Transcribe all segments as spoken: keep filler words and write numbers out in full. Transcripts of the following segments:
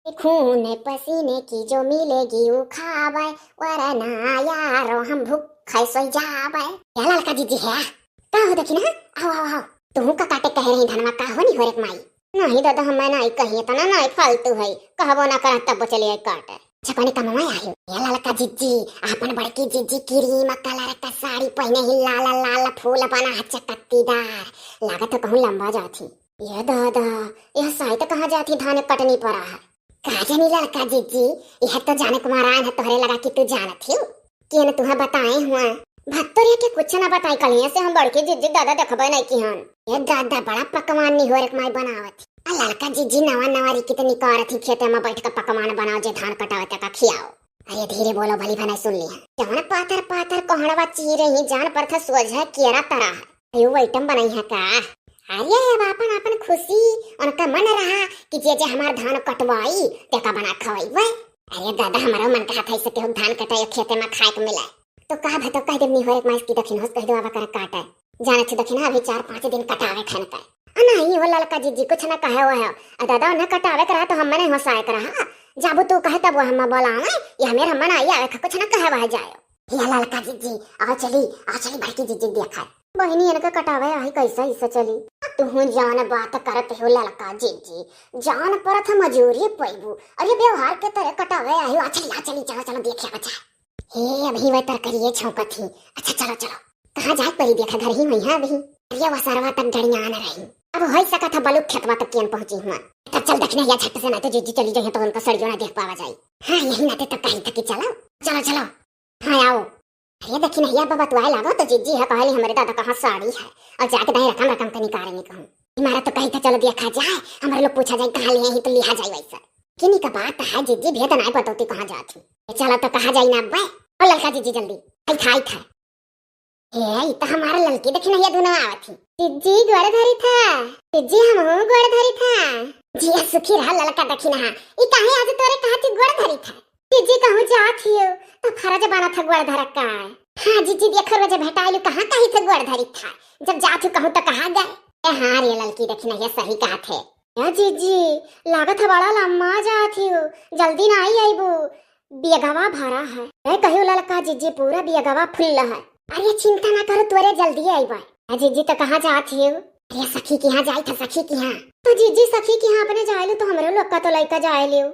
खून पसीने की जो मिलेगी वो खावे, वरना यारो हम भूखे सोई जावे। या ललका जिज्जी है, का हो दखिनहा? आओ, आओ, आओ। तुहू का काटे कहे रही धनवा, का हो निहोरे क माई? नहीं दादा, हम नहीं कही, इतना नहीं फालतू है, कहबो ना करत तब चलिए काटे। अच्छा, कौने कमवा आयो? या ललका जिज्जी, आपन बड़की जिज्जी क्रीम कलर का साड़ी पहिने ही, लाल लाल फूल बना है चकत्तीदार, लागत है कहूँ लंबा जात ही। ये दादा, यह साई तो कहाँ जात ही, धान कटनी परा है। का जानी ललका जिज्जी, यह तो जाने क मारा है तोहरे लगा कि तू जानत ही। केन तुहा बताए हुआ? भत्तोरिया के कुछ ना बताई, कलिया से हम बड़की जिज्जी दादा देखबे नहीं किहन। ये दादा बड़ा पकवान निहोरे क माई बनावत ही। आ ललका जिज्जी नवा नवा रिकित निकारत ही, खेते में बैठ के पकवान बनाओ जे धान कटावत का खियाओ। अरे धीरे बोलो, भली भनाई सुन लिहा। जवन पातर पातर कोहड़वा चीरे ही, जान परत सोझा केरा तरा है। अयो item बनाई है का? अरे अब आपन आपन खुशी, उनका मन रहा कि जे जे हमार धान कटवाई, तेका बना खवाई। अरे दादा, हमारो मन कहत है से केहू धान कटाई, खेते में खाए के मिले। तो कहा भाई, तो कह दे निहोरे क माई कि दखिनहो से कह दो आवा कर काटे। जानत ही दखिनहा अभी चार पाँच दिन कटावे खन का। आ नहीं हो ललका जिज्जी, कुछ ना कहे हो। आ दादा, उन्हें कटावे के रहा तो हम नहीं होसाए के रहा। जाबू तू कहे तब वो हम बोलावे, ये हमें हम आई आवे, कुछ ना कहे वह जाए। या ललका जिज्जी, आओ चली, आओ चली बड़की जिज्जी देखा। बहिनी इनका कटावे आई कैसा हिस्सा चली। आ तुहू जान बात करत हो ललका जिज्जी, जान परत हम मजूरी पैबू। अरे व्यवहार के तरह कटावे आई, आ चली, आ चली, चलो, चलो देखे बचा। हे, अभी वह तरकरिये छौंकत ही। अच्छा, चलो, चलो। कहाँ जाए परी, देखा घर ही में है अभी। अरे, वह सरवा तक डरियान रही। अब होई सकत है बलुक खेतवा तक केन पहुँची हुआ। तब चल दखिनहा झट से, ना तो जिज्जी चली जाए तो उनका सड़ियो ना देख पावा जाई। हाँ, यही नाते तो कही था कि चलो। चलो, चलो। हाँ, आओ। अरे दखिनहा बाबा तू आए लागो तो जिज्जी है कहली हमरे दादा कहाँ साड़ी है। और जाके दाई रकम रकम के निकारे नहीं कहूँ। हमारा तो कही था चलो देखा जाए, हमारे लोग पूछा जाए कहाँ लिए ही तो लिहा जाए वैसा। किन्हीं का बात है जिज्जी, भेद नाय बतौती कहाँ जात ही। ए, चला तो कहाँ जाई ना अब्बे। ओ ललका जिज्जी जल्दी। आई था, आई था। ए, ई तो हमारा ललकी दखिनहा दुनो आवत ही। जिज्जी गोड़ धरी था। जिज्जी हमहू गोड़ धरी था। जिया सुखी रहा ललका दखिनहा। ई काहे आज तोरे कहा थी गोड़ धरी था? जिज्जी कहूँ जात हियो, तो फरज बना था गोड़ धरक का। हाँ जिज्जी, देखो रोज भेटाइलू, कहाँ कही थे गोड़ धरी था? जब जात हूँ कहूँ तो कहाँ गए? ए हाँ रे ललकी दखिनहा सही कहा थे। ए जिज्जी, लागत है बड़ा लम्मा जात हियो, जल्दी ना आई आईबू, बियगवा भरा है। ए कहियो ललका जिज्जी, पूरा बियगवा फुल्ल है। अरे चिंता ना करो, तोरे जल्दी आईबा। ए जिज्जी, तो कहाँ जात हियो? अरे सखी के यहाँ जाई था, सखी के यहाँ। तो जिज्जी सखी के यहाँ अपने जाए लियो, तो हमरो लोग का तो लइका जाए लियो।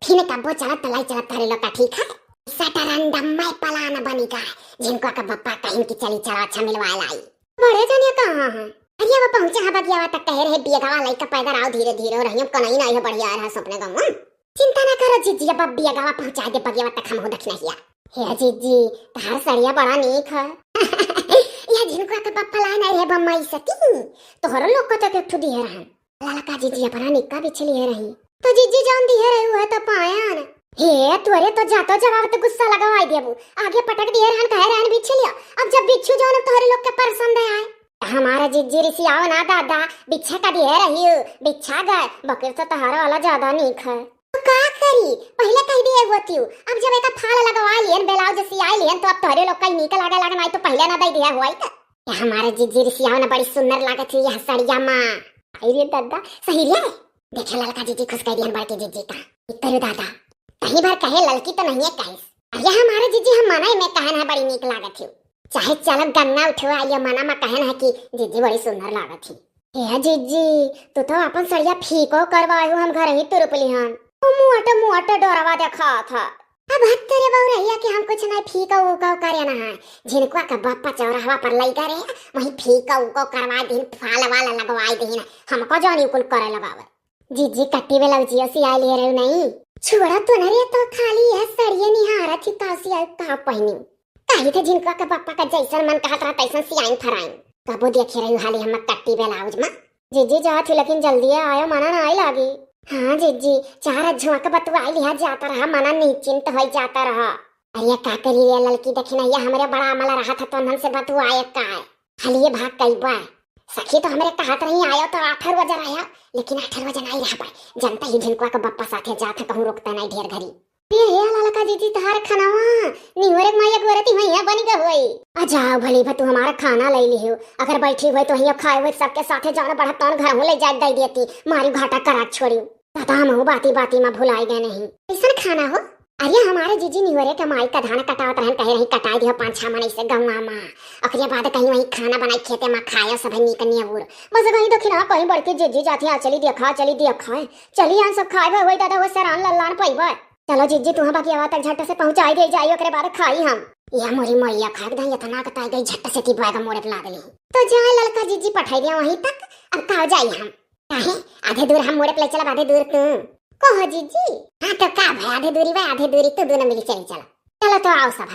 फिर कब्बो चलत तो लाई चलत तोरे लोग का, ठीक है? सटरंडम मैं पलान बनी का, जिनको का बप्पा कहीं की चली चला अच्छा मिलवा लाई। बड़े जनिया कहाँ है? अरे वो पहुँचे हाँ बगियावा तक, कहे रहे बियगवा लइका पैदल आओ धीरे धीरे, और हम कनई नहीं है बढ़िया रहा सपने गाँव। चिंता ना करो जिज्जी, अब बियगवा पहुँचा दे बगियावा तक, हम हो दखिनहा। हे जिज्जी, तहार सड़िया बड़ा नीक है। यह जिनको के बप्पा लाए नहीं रहे बम्मई सती, तोहरो लोग को तो एक ठो दिए रहन। ललका जिज्जी अपना निक्का बिछली है रही। तो जिज्जी जान दी है रही है तो पायन। हे तोरे तो जातो जवाब तो गुस्सा लगावाई देबू। आगे पटक दिए रहन कहे रहन बिछलिया। अब जब बिच्छू जान तोहरे लोग के पसंद आए। हमारा जिज्जी रिसियाओ ना दादा, बिच्छा का दिए रही हो, बिच्छा गए, बकिर तो तोहरा वाला ज्यादा नीक है। तो का करी, पहले कह दिए होती हूँ। अब जब एका फाल लगवा लियन, ब्लाउज सियाई लियन, तो अब तोहरे लोग का ही नीक लागे लागे, नहीं तो पहले ना दे दिया हुआ ही तो। ये हमारे जिज्जी रिसियाओ ना बड़ी सुंदर लागत है यह सड़िया माँ। अरे दादा, सही रे। देखे ललका जिज्जी खुश कर दियन बड़की जिज्जी का। इतरू दादा, कहीं भर कहे ललकी तो नहीं है कहिस। अरे हमारे जिज्जी हम मना में कहन है बड़ी नीक लागत है। चाहे चलो गन्ना उठवा आइए मना में कहन है कि जिज्जी बड़ी सुंदर लागत है। हे जिज्जी, तू तो अपन सड़िया फीको करवायु, हम घर ही तुरुप लिहन। ओ मुआटे मुआटे डोरवा देखा था। अब हद तेरे बउरहिया कि हम कुछ नहीं फीको उको करे ना है। झिनकुआ का बप्पा चौराहवा पर लइका रहे, वहीं फीको उको करवा दिन फाल वाला लगवाई दिन। हमको जानी कुल करे लगावे। जिज्जी कट्टी ब्लाउजियो सियाई लिए रहू नहीं। छोड़ा तो न रे, तो खाली यह सड़िए निहारत ही का सियाई का पहनी। कही थे झिनकुआ के पप्पा का जैसन मन कहत रहा तैसन सियाइन फराइन। कबो देखे रहू हाली हम कट्टी ब्लाउज में। जिज्जी जात ही लेकिन जल्दी आयो, मना ना आई लागी। हाँ जिज्जी, चार झुआ के बतुआई लिहा जाता रहा, मना निश्चिंत होई जाता रहा। अरे का करी रे ललकी दखिनहा, हमरे बड़ा अमल रहा था तो उन्हन से बतुआए का है। हलिए भाग कई बा। सखी तो हमरे कहत रही आयो तो आठर बजे आया, लेकिन आठर बजे नहीं रह पाए। जनता ही झिनकुआ के बप्पा साथे जात है, कहूँ रुकता नहीं ढेर घड़ी। ये हे ललका जिज्जी तहार खनवा, निहोरे माया गोरती हुई है बनी ग हुई। आ जाओ भली भा तू हमारा खाना ले लिहो, अगर बैठी हुई तो हिया खाए हुए सबके साथे जाना बढ़त तौन घर हूँ ले जाए दे देती, मारी घाटा करा छोड़ी। दादा, हमहू बाती बाती मा भुलाई गए नहीं। कइसन खाना हो? अरे, हमारे जीजी निहोरे के माई का धान कटावत रहन, कहे रही कटाई दियो पाँच छह मनई से गौवा मा। ओकरे बाद कहीं वहीं खाना बनाई खेते मा खायो सब नीक नियबूर। बस कहीं देखी ना, कहीं बड़की जीजी जाती है, चली देखा, चली देखा। चली आन सब खाए भाई, वही दादा वो सरान लल्लान पइबे। चलो जीजी, तू बगियावा तक झट से पहुँचाई दे जाई, ओकरे बाद खाई हम। या मोरी मोरिया खाए दही इतना कताई गई, झट से ती बैग मोड़े पे लाद ली। तो जा ललका जीजी पठाई दिया वहीं तक, अब का जाई हम। काहे? आधे दूर हम मोड़े पे ले चलब, आधे दूर तू। कहो जीजी। हाँ तो का भाई, आधे दूरी बा, आधे दूरी तू, दोनों मिली चली चला। चलो तो आओ सब है।